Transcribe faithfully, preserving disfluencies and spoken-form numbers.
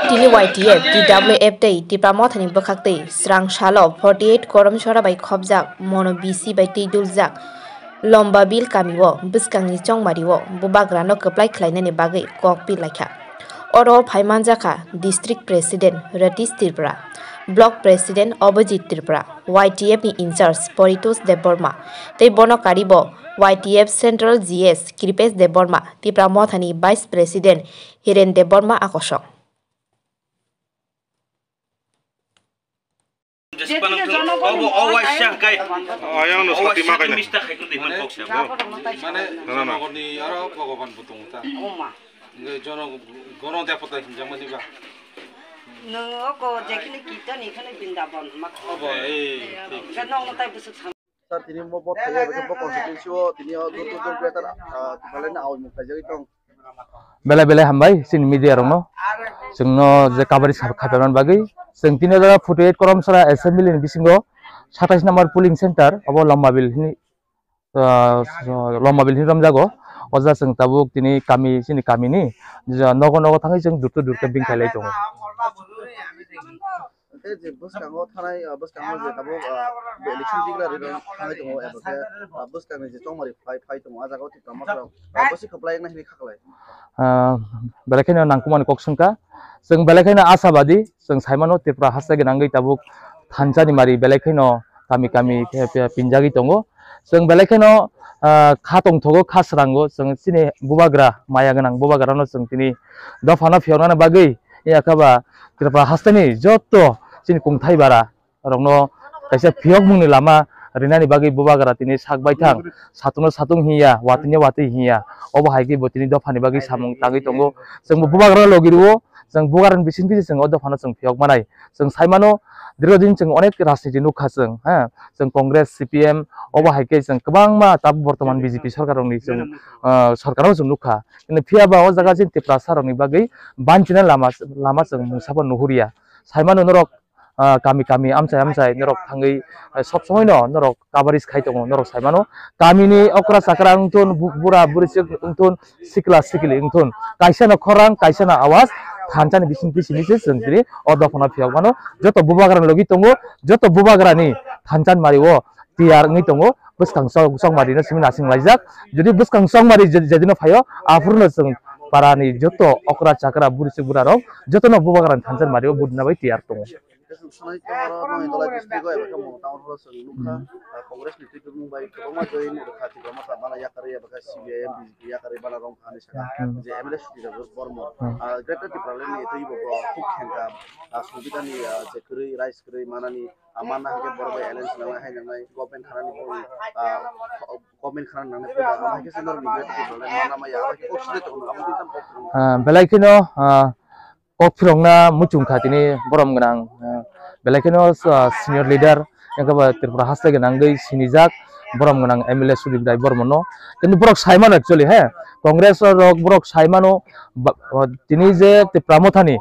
Tini Y T F, T W F tei Tipra Mothani bwkhak tei srang salo forty eight Koromsora bai khopjak mono B C bai twi duljak Lombabil kamio bwskangni chongmario bubagrano kwplai khlainani bagwi kok pir laikha. Oro phai manjakha District President Ratish Tripura, Block President Abhijit Tripura, Y T F ni in-charge Paritosh Debbarma tei bono karibo Y T F Central G S Kripesh Debbarma, Tipra Mothani Vice President Hiren Debbarma akosong. Ayang no sati ma kaina. Mane, na, na, na. Jonogoni aro Bhogoban bo tongo ta. Hingke jono, gono depota hinjakmani ba. Nwng oko jekini kirtan ikhani Brindaban ma. Obo, eh, thik. Hingke nokno tai bwswk sam- Sir, tini mo bo thaiya, bo constituency o, tini o, dur, dur, dur, greater, ah, Tipraland ni awai mung khaijagwi tong. Belai belai hambai, chini media rokno. Chwngno je coverage khap-, khapyaman bagwi. Chwng tini o jaga forty eight Koromsora assembly ni bisingo satais number polling center, obo Lombabil hini ah, Lombabil hinwi romjago. O jaga chwng tabuk tini kami, chini kamini je nogo nogo thangwi chwng durto durto bini khailai tongo. Tei je bwskango thanai, ah, bwskango je tabuk, ah, election declare rwna thangwi tongo, abo khe, ah, bwskangni je chongmari phai, phai tongo, ah jagao Tipra Motha rok, ah, bwswi kwplai wngna hwnwi kha kwlai. Ah, belai kheno nangkukmani kok swngkha. Chwng belai kheno ashabadi, chwng saimano Tripura haste gwnangwi tabuk thansa ni mari belai kheno kami kami khe, khe pinjagwi tongo. Chwng belai kheno, ah, kha tongthogo, kha srango, chwng chini bubagra, maya gwnang bubagrano chwng tini dophano phiyoknani bagwi, yakhe ba Tripura hasteni joto chini kungthai bara rokno kaisa phiyokmungni lama rinani bagwi bubagra tini sak baithang, satung no satung hinya, watwi no watwi hinya. Obo hai khe bo tini dophani bagwi samung tangwi tongo. Chwngbo bubagra logi rwo, chwng bubagrani bisingtwi se chwng o dophano chwng phiyok manai. Chwng sai mano, dirgho din chwng onek rajniti nukha chwng, ha. Chwng Congress, C P M, obo hai khe chwng kwbangma tabuk bortoman B J P sorkar rokni chwng, ah, sorkar o chwng nukha. Kintu phiya ba o jaga chini Tiprasa rokni bagwi banchina lama, lama chwng mungsa bo nuhurya. Sai mano norok, ah, kami kami amchai amchai norok thangwi, ah, sob somoi no norok coverage khai tongo, norok sai mano. Kamini okra chakra wngthun, bu-, bura buri se wngthun, sikla sikli wngthun, kaisa no khorang, kaisa no awas, thansa ni bising bising se chwng tini o dophano phiyok mano. Joto bubagra logi tongo, joto bubagra ni thansa ni mari o tiyar wngwi tongo, bwskang chok-, chokmari no simi nasing laijak. Jodi bwskang chokmari je-, jedino phaio, aphuru no chwng para ni joto okra chakra buri se bura rok joto no bubagra ni thansa ni mari o budina bai tiyar tongo. Sanai Tohoro Noyadolai district o eba khe Mona Town hall o chwng nukha, ah, Congress ni twi tubumung bai kwbangma join rwkha, Tipra Motha bana yakarwi eba khe C P I M, B J P yakarwi bana rwngkha hinwi sakha. Hmm. Je M L A Sudhir Bormon, hmm, ah, Greater Tipraland ni twi bo bo khuk khenka, ah, Songbidan ni, ah, je kwrwi, rights kwrwi manani, ah, manna hwnkhe borok bai alliance nangnai hai nangnai, government khanani borok, ah, government khana nangnai phaida, amo hai khe se norok ni Greater Tipraland manna maya, abo khe kok side tongo, amo twi tamo kok side. Ah, belai kheno, ah, kok phirokna muchung kha tini borom gwnang, eh, belai kheno, ah, senior leader, wngkha ba Tripura haste gwnangwi sinijak borom gwnang M L A Sudip Rai Bormono. Kintu borok sai mano actually, he, Congress rok borok sai mano, ba, tini je Tipra Mothani